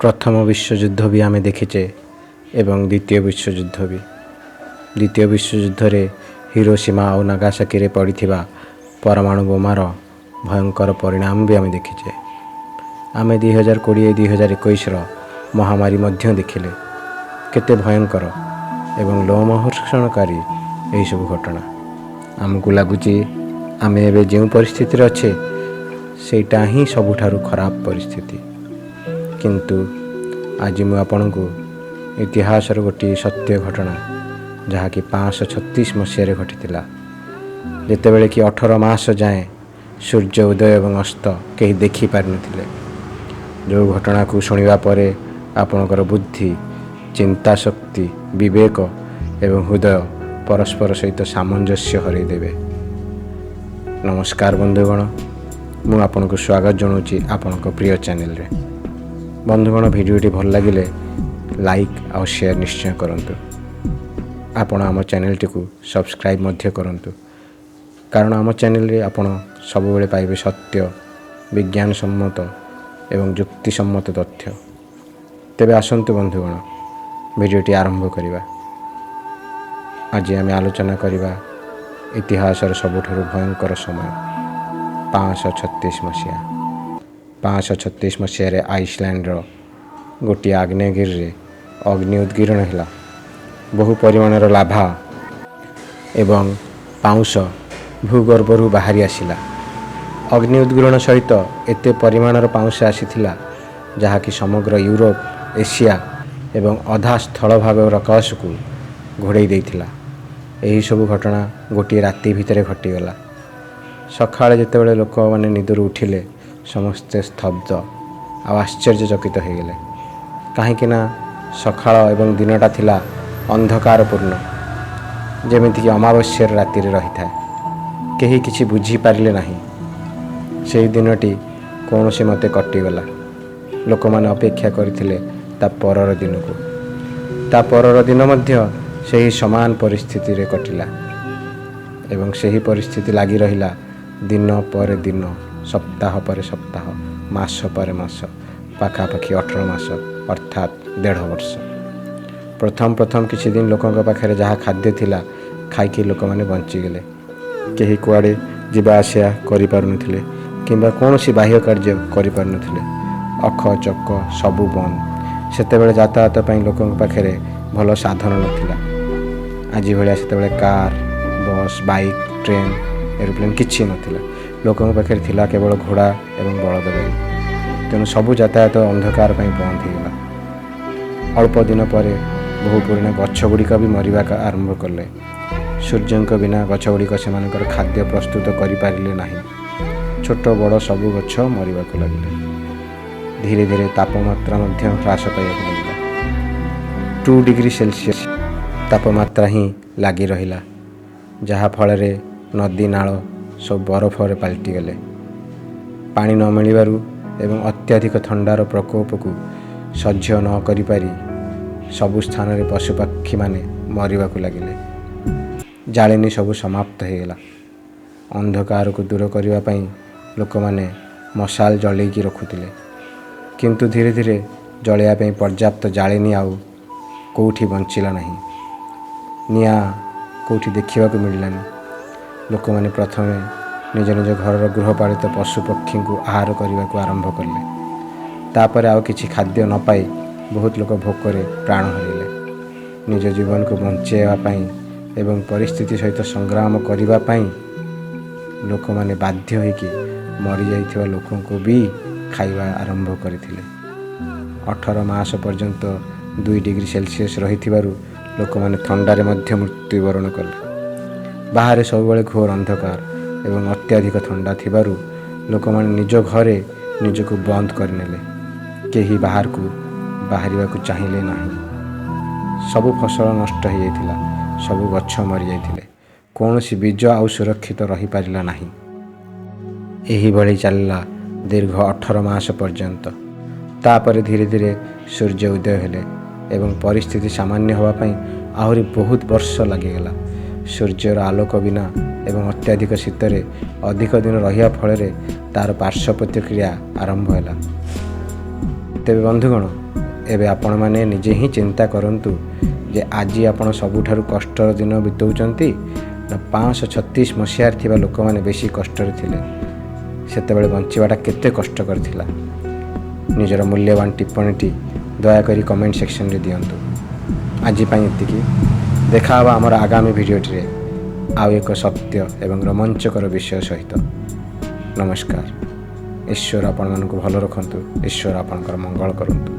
ପ୍ରଥମ ବିଶ୍ୱଯୁଦ୍ଧ ବି ଆମେ ଦେଖିଛେ ଏବଂ ଦ୍ୱିତୀୟ ବିଶ୍ୱଯୁଦ୍ଧ ବି। ଦ୍ୱିତୀୟ ବିଶ୍ୱଯୁଦ୍ଧରେ ହିରୋସୀମା ଆଉ ନାଗାସାକିରେ ପଡ଼ିଥିବା ପରମାଣୁ ବୋମାର ଭୟଙ୍କର ପରିଣାମ ବି ଆମେ ଦେଖିଛେ। ଆମେ 2020, 2021ର ମହାମାରୀ ମଧ୍ୟ ଦେଖିଲେ, କେତେ ଭୟଙ୍କର ଏବଂ ଲୋମହର୍ଷଣକାରୀ ଏହିସବୁ ଘଟଣା। ଆମକୁ ଲାଗୁଛି ଆମେ ଏବେ ଯେଉଁ ପରିସ୍ଥିତିରେ ଅଛେ, ସେଇଟା ହିଁ ସବୁଠାରୁ ଖରାପ ପରିସ୍ଥିତି। କିନ୍ତୁ ଆଜି ମୁଁ ଆପଣଙ୍କୁ ଇତିହାସର ଗୋଟିଏ ସତ୍ୟ ଘଟଣା, ଯାହାକି 536 ମସିହାରେ ଘଟିଥିଲା, ଯେତେବେଳେ କି 18 ମାସ ଯାଏଁ ସୂର୍ଯ୍ୟ ଉଦୟ ଏବଂ ଅସ୍ତ କେହି ଦେଖିପାରିନଥିଲେ, ଯେଉଁ ଘଟଣାକୁ ଶୁଣିବା ପରେ ଆପଣଙ୍କର ବୁଦ୍ଧି, ଚିନ୍ତାଶକ୍ତି, ବିବେକ ଏବଂ ହୃଦୟ ପରସ୍ପର ସହିତ ସାମଞ୍ଜସ୍ୟ ହରାଇ ଦେବେ। ନମସ୍କାର ବନ୍ଧୁଗଣ, ମୁଁ ଆପଣଙ୍କୁ ସ୍ୱାଗତ ଜଣାଉଛି ଆପଣଙ୍କ ପ୍ରିୟ ଚ୍ୟାନେଲରେ। ବନ୍ଧୁଗଣ, ଭିଡ଼ିଓଟି ଭଲ ଲାଗିଲେ ଲାଇକ୍ ଆଉ ସେୟାର ନିଶ୍ଚୟ କରନ୍ତୁ। ଆପଣ ଆମ ଚ୍ୟାନେଲଟିକୁ ସବସ୍କ୍ରାଇବ୍ ମଧ୍ୟ କରନ୍ତୁ, କାରଣ ଆମ ଚ୍ୟାନେଲରେ ଆପଣ ସବୁବେଳେ ପାଇବେ ସତ୍ୟ, ବିଜ୍ଞାନସମ୍ମତ ଏବଂ ଯୁକ୍ତିସମ୍ମତ ତଥ୍ୟ। ତେବେ ଆସନ୍ତୁ ବନ୍ଧୁଗଣ, ଭିଡ଼ିଓଟି ଆରମ୍ଭ କରିବା। ଆଜି ଆମେ ଆଲୋଚନା କରିବା ଇତିହାସର ସବୁଠାରୁ ଭୟଙ୍କର ସମୟ, 536 ମସିହା। 536 ମସିହାରେ ଆଇସଲ୍ୟାଣ୍ଡର ଗୋଟିଏ ଆଗ୍ନେୟଗିରିରେ ଅଗ୍ନି ଉଦ୍ଗୀରଣ ହେଲା। ବହୁ ପରିମାଣର ଲାଭା ଏବଂ ପାଉଁଶ ଭୂଗର୍ଭରୁ ବାହାରି ଆସିଲା। ଅଗ୍ନି ଉଦ୍ଗୀରଣ ସହିତ ଏତେ ପରିମାଣର ପାଉଁଶ ଆସିଥିଲା, ଯାହାକି ସମଗ୍ର ୟୁରୋପ, ଏସିଆ ଏବଂ ଅଧା ସ୍ଥଳଭାଗର ଆକାଶକୁ ଘୋଡ଼େଇ ଦେଇଥିଲା। ଏହିସବୁ ଘଟଣା ଗୋଟିଏ ରାତି ଭିତରେ ଘଟିଗଲା। ସକାଳେ ଯେତେବେଳେ ଲୋକମାନେ ନିଦରୁ ଉଠିଲେ, ସମସ୍ତେ ସ୍ତବ୍ଧ ଆଉ ଆଶ୍ଚର୍ଯ୍ୟଚକିତ ହୋଇଗଲେ, କାହିଁକି ନା ସକାଳ ଏବଂ ଦିନଟା ଥିଲା ଅନ୍ଧକାରପୂର୍ଣ୍ଣ, ଯେମିତିକି ଅମାବାସ୍ୟାର ରାତିରେ ରହିଥାଏ। କେହି କିଛି ବୁଝିପାରିଲେ ନାହିଁ। ସେହି ଦିନଟି କୌଣସି ମତେ କଟିଗଲା। ଲୋକମାନେ ଅପେକ୍ଷା କରିଥିଲେ ତା ପରର ଦିନକୁ। ତା ପରର ଦିନ ମଧ୍ୟ ସେହି ସମାନ ପରିସ୍ଥିତିରେ କଟିଲା ଏବଂ ସେହି ପରିସ୍ଥିତି ଲାଗି ରହିଲା ଦିନ ପରେ ଦିନ, ସପ୍ତାହ ପରେ ସପ୍ତାହ, ମାସ ପରେ ମାସ, ପାଖାପାଖି 18 ମାସ, ଅର୍ଥାତ୍ ଦେଢ଼ ବର୍ଷ। ପ୍ରଥମ ପ୍ରଥମ କିଛି ଦିନ ଲୋକଙ୍କ ପାଖରେ ଯାହା ଖାଦ୍ୟ ଥିଲା, ଖାଇକି ଲୋକମାନେ ବଞ୍ଚିଗଲେ। କେହି କୁଆଡ଼େ ଯିବା ଆସିବା କରିପାରୁନଥିଲେ କିମ୍ବା କୌଣସି ବାହ୍ୟ କାର୍ଯ୍ୟ କରିପାରୁନଥିଲେ। ଅଖ ଚକ ସବୁ ବନ୍ଦ। ସେତେବେଳେ ଯାତାୟାତ ପାଇଁ ଲୋକଙ୍କ ପାଖରେ ଭଲ ସାଧନ ନଥିଲା। ଆଜି ଭଳିଆ ସେତେବେଳେ car, bus, bike, train, aeroplane କିଛି ନଥିଲା। ଲୋକଙ୍କ ପାଖରେ ଥିଲା କେବଳ ଘୋଡ଼ା ଏବଂ ବଳଦ ଗାଡ଼ି। ତେଣୁ ସବୁ ଯାତାୟାତ ଅନ୍ଧକାର ପାଇଁ ବନ୍ଦ ହେଇଗଲା। ଅଳ୍ପ ଦିନ ପରେ ବହୁ ପୁରୁଣା ଗଛ ଗୁଡ଼ିକ ବି ମରିବା ଆରମ୍ଭ କଲେ। ସୂର୍ଯ୍ୟଙ୍କ ବିନା ଗଛ ଗୁଡ଼ିକ ସେମାନଙ୍କର ଖାଦ୍ୟ ପ୍ରସ୍ତୁତ କରିପାରିଲେ ନାହିଁ। ଛୋଟ ବଡ଼ ସବୁ ଗଛ ମରିବାକୁ ଲାଗିଲେ। ଧୀରେ ଧୀରେ ତାପମାତ୍ରା ମଧ୍ୟ ହ୍ରାସ ପାଇବାକୁ ଲାଗିଲା। 2 ଡିଗ୍ରୀ ସେଲସିୟସ୍ ତାପମାତ୍ରା ହିଁ ଲାଗି ରହିଲା, ଯାହାଫଳରେ ନଦୀ ନାଳ ସବୁ ବରଫରେ ପାଲଟିଗଲେ। ପାଣି ନ ମିଳିବାରୁ ଏବଂ ଅତ୍ୟଧିକ ଥଣ୍ଡାର ପ୍ରକୋପକୁ ସହ୍ୟ ନ କରିପାରି ସବୁ ସ୍ଥାନରେ ପଶୁପକ୍ଷୀମାନେ ମରିବାକୁ ଲାଗିଲେ। ଜାଳେଣି ସବୁ ସମାପ୍ତ ହୋଇଗଲା। ଅନ୍ଧକାରକୁ ଦୂର କରିବା ପାଇଁ ଲୋକମାନେ ମଶାଲ ଜଳେଇକି ରଖୁଥିଲେ, କିନ୍ତୁ ଧୀରେ ଧୀରେ ଜଳେଇବା ପାଇଁ ପର୍ଯ୍ୟାପ୍ତ ଜାଳେଣି ଆଉ କେଉଁଠି ବଞ୍ଚିଲା ନାହିଁ। ନିଆଁ କେଉଁଠି ଦେଖିବାକୁ ମିଳିଲାନି। ଲୋକମାନେ ପ୍ରଥମେ ନିଜ ନିଜ ଘରର ଗୃହପାଳିତ ପଶୁପକ୍ଷୀଙ୍କୁ ଆହାର କରିବାକୁ ଆରମ୍ଭ କଲେ। ତାପରେ ଆଉ କିଛି ଖାଦ୍ୟ ନ ପାଇ ବହୁତ ଲୋକ ଭୋକରେ ପ୍ରାଣ ହରାଇଲେ। ନିଜ ଜୀବନକୁ ବଞ୍ଚାଇବା ପାଇଁ ଏବଂ ପରିସ୍ଥିତି ସହିତ ସଂଗ୍ରାମ କରିବା ପାଇଁ ଲୋକମାନେ ବାଧ୍ୟ ହୋଇକି ମରିଯାଇଥିବା ଲୋକଙ୍କୁ ବି ଖାଇବା ଆରମ୍ଭ କରିଥିଲେ। 18 ମାସ ପର୍ଯ୍ୟନ୍ତ 2 ଡିଗ୍ରୀ ସେଲସିୟସ୍ ରହିଥିବାରୁ ଲୋକମାନେ ଥଣ୍ଡାରେ ମଧ୍ୟ ମୃତ୍ୟୁବରଣ କଲେ। ବାହାରେ ସବୁବେଳେ ଘୋର ଅନ୍ଧକାର ଏବଂ ଅତ୍ୟଧିକ ଥଣ୍ଡା ଥିବାରୁ ଲୋକମାନେ ନିଜ ଘରେ ନିଜକୁ ବନ୍ଦ କରିନେଲେ। କେହି ବାହାରକୁ ବାହାରିବାକୁ ଚାହିଁଲେ ନାହିଁ। ସବୁ ଫସଲ ନଷ୍ଟ ହୋଇଯାଇଥିଲା। ସବୁ ଗଛ ମରିଯାଇଥିଲେ। କୌଣସି ବୀଜ ଆଉ ସୁରକ୍ଷିତ ରହିପାରିଲା ନାହିଁ। ଏହିଭଳି ଚାଲିଲା ଦୀର୍ଘ 18 ମାସ ପର୍ଯ୍ୟନ୍ତ। ତାପରେ ଧୀରେ ଧୀରେ ସୂର୍ଯ୍ୟ ଉଦୟ ହେଲେ ଏବଂ ପରିସ୍ଥିତି ସାମାନ୍ୟ ହେବା ପାଇଁ ଆହୁରି ବହୁତ ବର୍ଷ ଲାଗିଗଲା। ସୂର୍ଯ୍ୟର ଆଲୋକ ବିନା ଏବଂ ଅତ୍ୟଧିକ ଶୀତରେ ଅଧିକ ଦିନ ରହିବା ଫଳରେ ତା'ର ପାର୍ଶ୍ୱ ପ୍ରତିକ୍ରିୟା ଆରମ୍ଭ ହେଲା। ତେବେ ବନ୍ଧୁଗଣ, ଏବେ ଆପଣମାନେ ନିଜେ ହିଁ ଚିନ୍ତା କରନ୍ତୁ ଯେ ଆଜି ଆପଣ ସବୁଠାରୁ କଷ୍ଟର ଦିନ ବିତାଉଛନ୍ତି ନା 536 ମସିହାରେ ଥିବା ଲୋକମାନେ ବେଶୀ କଷ୍ଟରେ ଥିଲେ? ସେତେବେଳେ ବଞ୍ଚିବାଟା କେତେ କଷ୍ଟକର ଥିଲା। ନିଜର ମୂଲ୍ୟବାନ ଟିପ୍ପଣୀଟି ଦୟାକରି କମେଣ୍ଟ ସେକ୍ସନରେ ଦିଅନ୍ତୁ। ଆଜି ପାଇଁ ଏତିକି। ଦେଖା ହେବ ଆମର ଆଗାମୀ ଭିଡ଼ିଓଟିରେ ଆଉ ଏକ ସତ୍ୟ ଏବଂ ରୋମାଞ୍ଚକର ବିଷୟ ସହିତ। ନମସ୍କାର। ଈଶ୍ୱର ଆପଣମାନଙ୍କୁ ଭଲ ରଖନ୍ତୁ। ଈଶ୍ୱର ଆପଣଙ୍କର ମଙ୍ଗଳ କରନ୍ତୁ।